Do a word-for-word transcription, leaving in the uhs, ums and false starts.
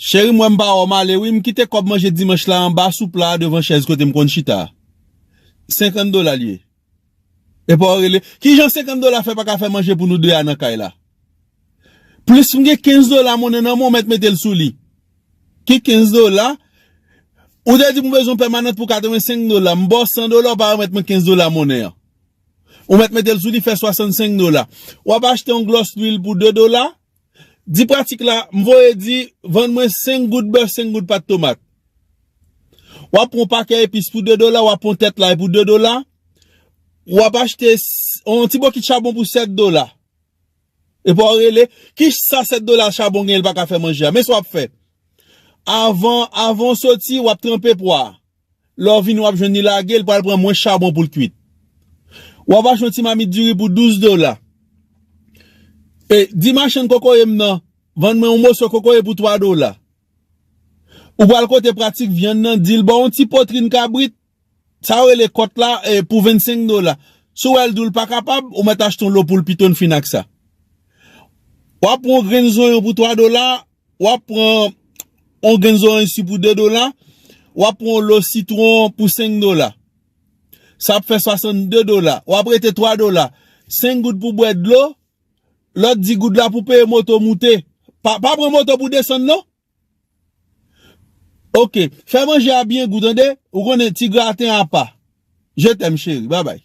Cheri, m wè m pa wè w m ale wi, m kite kòb manje dimanch la anba sou pla a devan chèz kote m konn chita a. Senkant dola l ye. Epa w rele. Kijan senkant dola fè pa ka fè manje pou nou de a nan kay la? Plis m gen kenz dola monnen nan men w, mèt mete l sou li. Ki kenz dola? Ou te di m ou bezwen pèmanant pou katrevensenk dola. M ba w san dola, ou pa remèt mwen kenz dola monnen an. Ou mèt mete l sou li, fè swasannsenk dola. W ap achte yon glòs lwil pou de dola. Di pratik la, m voye di, vann mwen senk goud bèf, senk goud pat tomat. W ap pran yon pakèt epis pou de dola, w ap pran yon tèt lay pou de dola. W ap achte s- yon ti bokit chabon pou sèt dola. Epi w rele, kisa sèt dola chabon gen, l pa ka fè manje a? Men sa w ap fè. Avan, avan w soti, w ap tranpe pwa a. Lè w vini, w ap jwenn li lage, l pral pran mwens chabon pou l kwit. W ap achte yon ti mamit diri pou douz dola. E, di machann kokoye m nan, vann mwen yon moso kokoye pou twa dola. Ou pral kote pratik vyann nan, di l ba w yon ti potrin kabrit, sa yo rele kòt la, e, pou vennsenk dola. Si w wè l di w l pa kapab, ou mèt achte yon lo poul pito n fin ak sa. W ap pran yon grenn zonyon pou twa dola, w ap pran yon grenn zoranj si pou de dola, w ap pran yon lo sitwon pou senk dola. Sa ap fè swasannde dola. W ap rete twa dola. Senk goud pou bwè dlo, lòt dis goud la pou peye moto moute. Pa, pa pran moto pou desann non. Ok, fè manje a byen gou, tande? Ou konnen ti graten apa. Je t'aime, cheri. Babay.